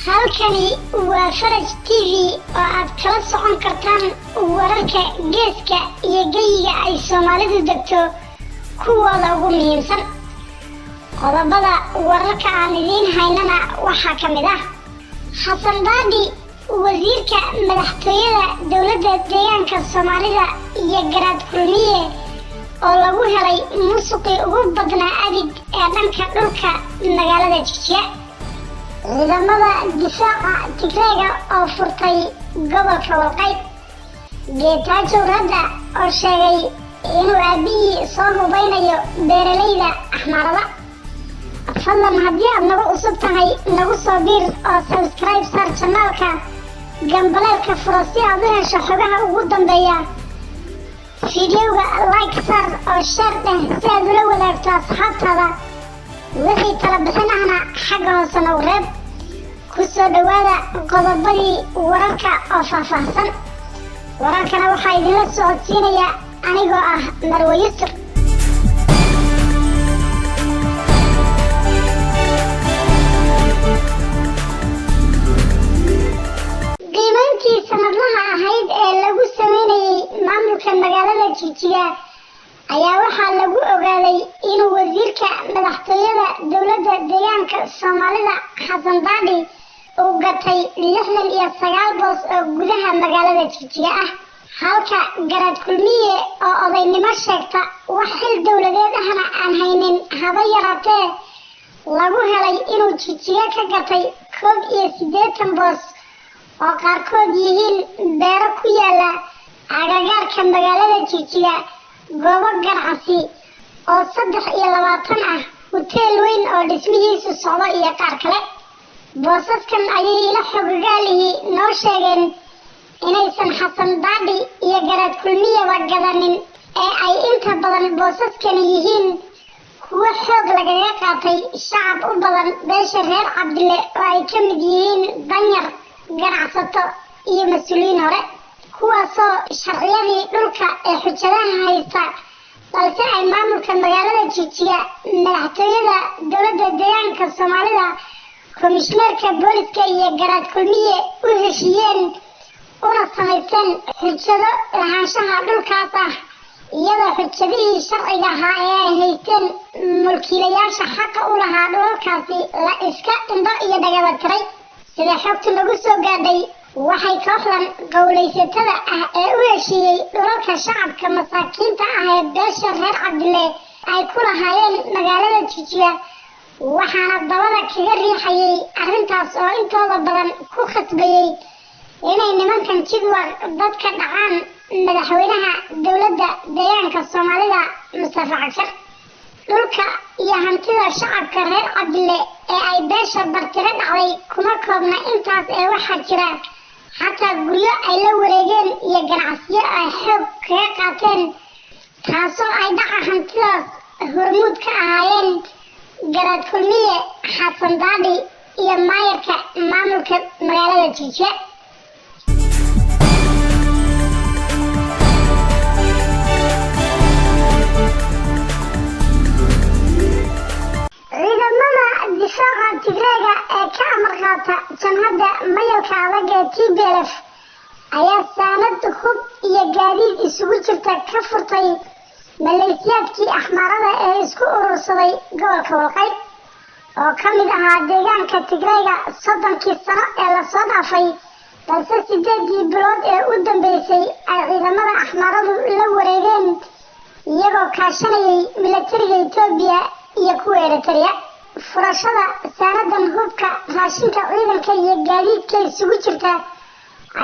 Halkani waa Faraj TV oo aad kala socon kartaan wararka geeska iyo geyiga ay Soomaalidu degto kuwooda ugu muhiimsan. Qodobada wararka aan idiin haynana waxaa ka mid ah Xasan Daadhi, wasiirka madaxtooyada dowladda deegaanka Soomaalida, iyo Garaad Kulmiye oo lagu helay musuqii ugu badnaa abid ee dhanka dhulka magaalada Jigjiga, ciidamada difaaca Tigreega oo furtay gobolka Walqayd, Geetaajow Radda oo sheegay inuu aabbihii soo hubaynayo beeralayda Axmaarada. Fadlan haddii aad nagu cusub tahay, nagu soo biir oo subscribe saar channelka, gambaleelka furo si aad u hesho xogaha ugu dambeeya. Fiidiyowga like saar oo share dheh si aad ula wadaagto asxaabtaada. Wixii tala bixin ahna xagga hoose nagu reeb. Ku soo dhowaada qodobadii wararka oo faahfaahsan. Wararkana waxaa idinla socodsiinaya anigoo ah Marwe Yusur. Qiimayntii sanadlaha ahayd ee lagu sameynayay maamulka magaalada Jigjiga ayaa waxaa lagu ogaaday inuu wasiirka madaxtooyada dowladda deegaanka Soomaalida Xasan Daadhi uu gatay 69 boos oo gudaha magaalada Jigjiga ah, halka Garaad Kulmiye oo odaynimo sheegta, wax xil dowladeed ahna aan haynin haba yaraatee, lagu helay inuu Jigjiga ka gatay 81 boos oo qaarkood yihiin beero ku yaala agagaarka magaalada Jigjiga, goobo ganacsi oo 23 ah, huteel weyn oo dhismihiisu socdo iyo qaar kale. Boosaskan ayay ila xogogaalihii noo sheegeen inaysan Xasan Daadhi iyo Garaad Kulmiyaba gadanin ee ay inta badan boosaskani yihiin kuwo xoog lagaga qaatay shacab u badan beesha reer Cabdile oo ay ka mid yihiin danyar, ganacsato iyo mas-uuliyiin hore, kuwaasoo sharciyadii dhulka ee xujadaha haysta, balse ay maamulka magaalada Jigjiga, madaxtooyada dowladda deegaanka Soomaalida, komishineerka booliska iyo Garaad Kulmiye u heshiiyeen una samaysteen xujado lahaanshaha dhulkaas ah, iyadoo xujadihii sharciga ahaa ee ay haysteen mulkiilayaasha xaqa u lahaa dhulalkaasi la iska indho iyo dhagaba tiray. Sida xogtu nagu soo gaadhay, waxay kooxdan qowlaysatada ah ee u heshiiyey dhulalka shacabka masaakiinta ah ee beesha reer Cabdile ay ku lahaayeen magaalada Jigjiga, waxaana dabada kaga riixayay arrintaas oo intooda badan ku khasbayey inay nimankan jidwaq dadka dhacaan madaxweynaha dowladda deegaanka Soomaalida Mustafa Cagshar. Dhulka iyo hantida shacabka reer Cabdile ee ay beesha Bartire dhacday kuma koobna intaas ee waxaa jira xataa guryo ay la wareegeen iyo ganacsiyo ay xoog kaga qaateen, taasoo ay dhaca hantidaas hormuud ka ahaayeen Garaad Kulmiye, Xasan Daadhi iyo maayarka maamulka magaalada Jigjiga. Ciidamada difaaca Tigreega ee ka amar qaata jamhadda mayalka adag ee TPLF ayaa saanad hub iyo gaadiid isugu jirta ka furtay maleesiyaadkii Axmaarada ee isku urursaday gobolka Walqayd oo ka mid ahaa deegaanka Tigreega 30kii sano ee lasoo dhaafay, balse 8dii bilood ee u dambeysay ay ciidamada Axmaaradu la wareegeen iyagoo kaashanayay milatariga Etoobiya iyo kuwa Eritrea. Furashada saanadan hubka, raashinka ciidanka iyo gaadiidka isugu jirta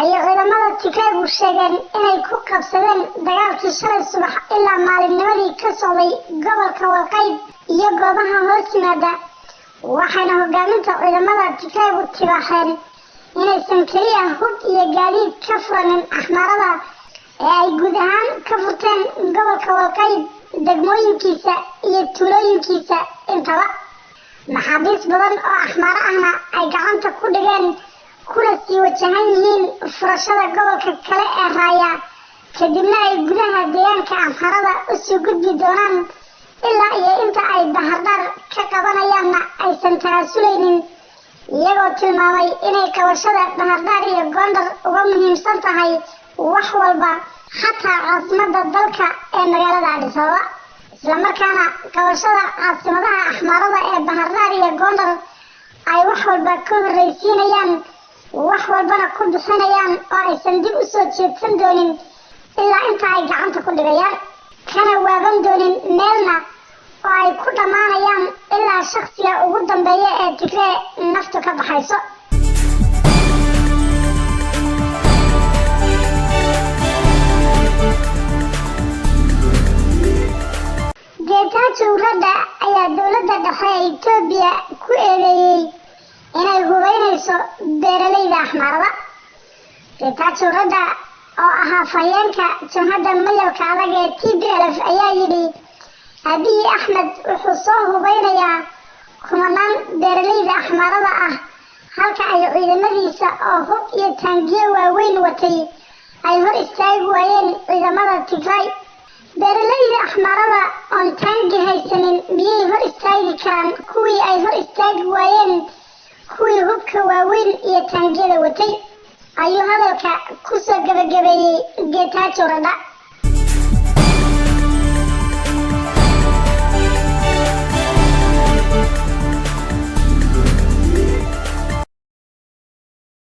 ayay ciidamada Tigreegu sheegeen inay ku qabsadeen dagaalkii shalay subax ilaa maalinnimadii ka socday gobolka Walqayd iyo goobaha hoos yimaada, waxayna hogaaminta ciidamada Tigreegu tibaaxeen inaysan keliya hub iyo gaadiid ka furanin Axmaarada ee ay guud ahaan ka furteen gobolka Walqayd degmooyinkiisa iyo tuulooyinkiisa intaba, maxaabiis badan oo Axmaaro ahna ay gacanta ku dhigeen, kuna sii wajahan yihiin furashada gobolka kale ee Raaya, kadibna ay gudaha deegaanka Amxarada usii gudbi doonaan, ilaa iyo inta ay Bahardhaar ka qabanayaanna aysan tanaasulaynin. iyagoo tilmaamay inay qabashada Bahardhaar iyo Gondar uga muhiimsan tahay wax walba, xataa caasimadda dalka ee magaalada Addis Ababa, islamarkaana qabashada caasimadaha Axmaarada ee Bahardhaar iyo Gondar ay wax walba ka horreysiinayaan, wax walbana ku bixinayaan, oo aysan dib u soo jeedsan doonin ilaa inta ay gacanta ku dhigayaan, kana waaban doonin meelna oo ay ku dhammaanayaan ilaa shakhsiga ugu dambeeya ee Tigree naftu ka baxayso. Getachew Radda ayaa dowladda dhexe ee Itoobiya ku eedeeyey inay hubeynayso beeralayda Axmaarada. Getachew Radda oo ahaa fayeenka jabhadda mayalka adag ee TPLF ayaa yidhi, Abiy Axmed wuxuu soo hubeynayaa kumanaan beeralayda Axmaarada ah, halka ay ciidamadiisa oo hub iyo taangiyo waaweyn watay ay hor istaagi waayeen ciidamada Tigray. Beeralayda Axmaarada oon taangi haysanin miyay hor istaagi karaan kuwii ay hor istaagi waayeen kuwii hubka waaweyn iyo taangiyada watay? Ayuu hadalka ku soo gabagabeeyey Getachew Radda.